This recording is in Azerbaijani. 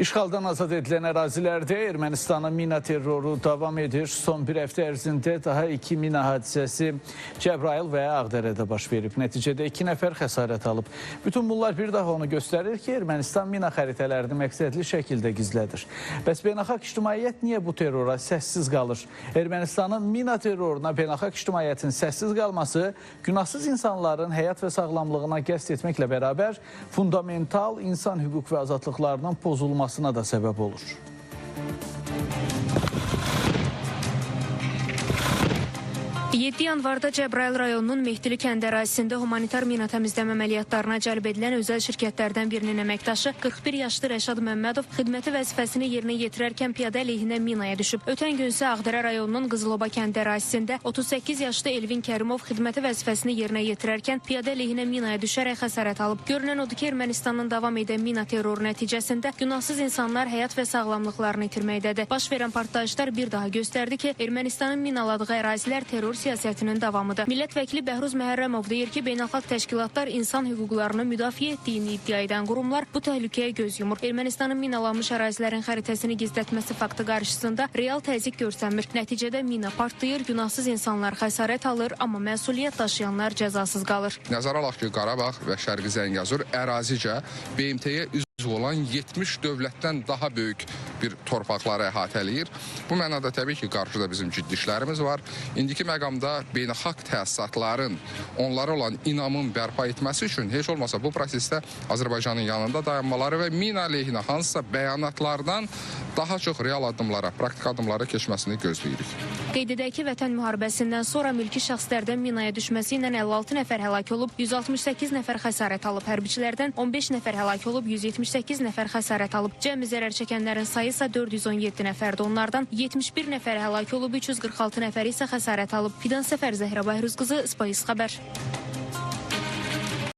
İşğaldan azad edilən ərazilərdə Ermənistanın mina terroru davam edir. Son bir həftə ərzində daha 2 mina hadisəsi Cəbrayıl və Ağdərədə baş verib. Nəticədə 2 nəfər xəsarət alıb. Bütün bunlar bir daha onu göstərir ki, Ermənistan mina xəritələrini məqsədli şəkildə gizlədir. Bəs beynəlxalq ictimaiyyət niyə bu terrora səssiz qalır? Ermənistanın mina terroruna beynəlxalq ictimaiyyətin səssiz qalması günahsız insanların həyat və sağlamlığına qəsd etməklə bərabər fundamental insan hüquq və azadlıqlarının pozulmasına da səbəb olur. 7 yanvarda Cəbrayıl rayonunun Mehdili kəndi ərazisində humanitar mina təmizləmə əməliyyatlarına cəlb edilən özəl şirkətlərdən birinin əməkdaşı 41 yaşlı Rəşad Məmmədov xidməti vəzifəsini yerinə yetirərkən piyada əleyhinə minaya düşüb. Ötən gün isə Ağdərə rayonunun Qızıloba kəndi ərazisində 38 yaşlı Elvin Kərimov xidməti vəzifəsini yerinə yetirərkən piyada əleyhinə minaya düşərək xəsarət alıb. Görünən odur ki, Ermənistanın davam edən mina terroru nəticəsində günahsız insanlar həyat və sağlamlıqlarını itirməkdədir. Baş verən partlayışlar bir daha göstərdi ki, Ermənistanın minaladığı ərazilər terror siyasətinin davamıdır. Millət vəkili Bəhruz Məhərrəmov deyir ki, beynəlxalq təşkilatlar insan hüquqlarını müdafiə etdiyini iddia edən qurumlar bu təhlükəyə göz yumur. Ermənistanın minalanmış ərazilərin xəritəsini gizlətməsi faktı qarşısında real təzyiq görsənmir. Nəticədə mina partlayır, günahsız insanlar xəsarət alır, amma məsuliyyət daşıyanlar cəzasız qalır. Nəzərə alaq ki, Qarabağ və Şərqi Zəngəzur ərazicə BMT-yə üzv olan 70 dövlətdən daha böyük bir torpaqları əhatə eləyir. Bu mənada təbii ki, qarşıda bizim ciddi işlərimiz var. İndiki məqamda beynəlxalq təsisatların onlara olan inamın bərpa etməsi üçün heç olmasa bu prosesdə Azərbaycanın yanında dayanmaları və mina əleyhinə hansısa bəyanatlardan daha çox real addımlara, praktik addımlara keçməsini gözləyirik. Qeyd edək ki, Vətən müharibəsindən sonra mülki şəxslərdən minaya düşməsi ilə 56 nəfər həlak olub, 168 nəfər xəsarət alıb. Hərbiçilərdən 15 nəfər həlak olub, 178 nəfər xəsarət alıb. Cəmi zərər çəkənlərin sayı isə 417 nəfərdir. Onlardan 71 nəfər həlak olub, 346 nəfər isə xəsarət alıb. Fidan Səfər, Zəhra Bahruz qızı, Space Xəbər.